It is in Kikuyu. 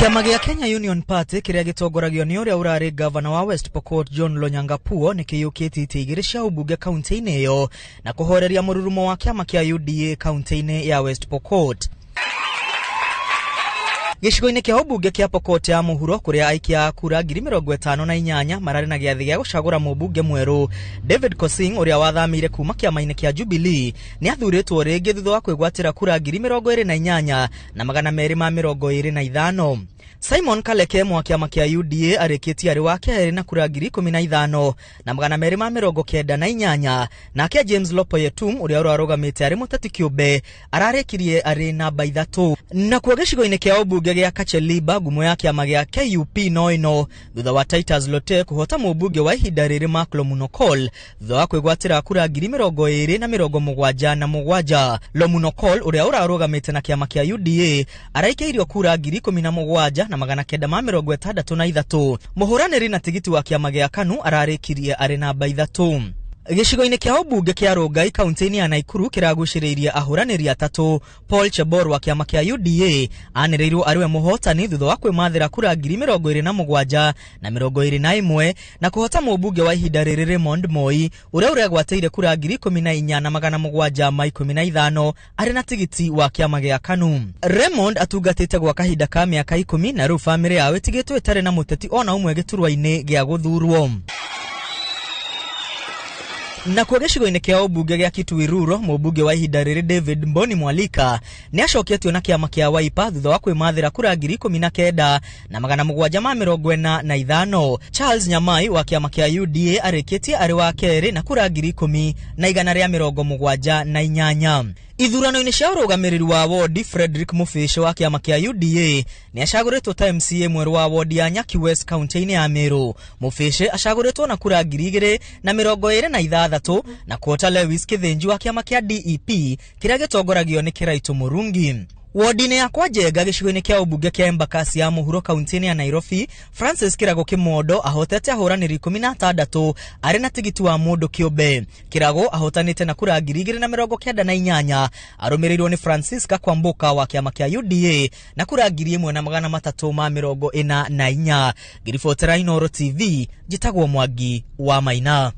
Kĩama gĩa Kenya Union Party kĩrĩa gĩtongoragio nĩ ũrĩa ũrarĩ gavana wa West Pokot John Lonyangapuo nĩ kĩiyũkĩtie itĩ igĩrĩ cia ũmbunge kaunti-inĩ ĩyo na kũhoreria mũrurumo wa kĩama kĩa UDA kaunti-inĩ ya West Pokot. Gĩcigo-inĩ kĩa ũmbunge kĩa Pokot ya mũhuro kũrĩa aikia a kura 58,000 mararĩ na gĩathĩ gĩa gũcagũra mũmbunge mwerũ, David Kosing ũrĩa wathamĩire kuma kĩama-inĩ kĩa Jubilee nĩ athurĩtwo rĩngĩ thutha wa kwĩgwatĩra kura 28,225. Simon Kaleke wa kĩama kĩa UDA arĩkĩtie arĩ wa kerĩ na kura 15,298, nake James Lopoyetum ũrĩa ũrarũgamĩte arĩ mũteti kĩũmbe ararĩkirie arĩ namba 3. Nakuo gĩcigo-inĩ kĩa ũmbunge gĩa Kacheliba ngumo ya kĩama gĩa KUP no ĩno thutha wa Titus Lote kũhota mũmbunge wa ihinda rĩrĩ Mark Lomunokol thutha wa kwĩgwatĩra kura 20,077. Lomunokol ũrĩa ũrarũgamĩte na kĩama kĩa UDA araikĩirio kura 17,963. Mũhũranĩri na tigiti wa kĩama gĩa KANU ararĩkirie arĩ namba 3. Gĩcigo-inĩ kĩa ũmbunge kĩa Rongai kaunti-inĩ ya Naikuru kĩragucĩrĩirie ahũranĩri atatũ. Paul Chebor wa kĩama kĩa UDA anĩrĩirwo arĩ we mũhotani thutha wa kwĩmathĩra kura 27,021 na kũhota mũmbunge wa ihinda rĩrĩ Raymond Moi ũrĩa ũregwatĩire kura 14,715 arĩ na tigiti wa kĩama gĩa KANU. Raymond atungatĩte gwa kahinda ka mĩaka 10 na rĩu bamĩrĩ yao ĩtigĩtwo ĩtarĩ na mũteti ona ũmwe gĩturwa-inĩ gĩa gũthurwo. Nakuo gĩcigo-inĩ kĩa ũmbunge gĩa Kitui Rural mũmbunge wa ihinda rĩrĩ David Mboni Mwalika nĩ acoketio na kĩama kĩa Wiper thutha wa kwĩmathĩra kura 19,745. Charles Nyamai wa kĩama kĩa UDA arĩkĩtie arĩ wa kerĩ na kura 10,178. Ithurano-inĩ cia ũrũgamĩrĩri wa wodi Frederick Mubici wa kĩama kĩa UDA nĩ acagũrĩtwo ta MCA mwerũ wa wodi ya Nyaki West kaunti-inĩ ya Meru. Mubici acagũrĩtwo na kura 2,026 na kũhota Lewis Kĩthĩnji wa kĩama kĩa DEP kĩrĩa gĩtongoragio nĩ Kĩraitũ Mũrungi. Wodi-inĩ ya Kwanjenga gĩcigo-inĩ kĩa ũmbunge kĩa Embakasi ya mũhuro kaunti-inĩ ya Nairobi, Francis Kĩrago Kĩmondo ahotete ahũranĩri 16 arĩ na tigiti wa mũndũ kĩũmbe. Kĩrago ahotanĩte na kura 2,098 arũmĩrĩirwo nĩ Francisca Kwamboka wa kĩama kĩa UDA na kura 1,344. Ngĩribotera Inooro TV, njĩtagwo Mwangi wa Maina.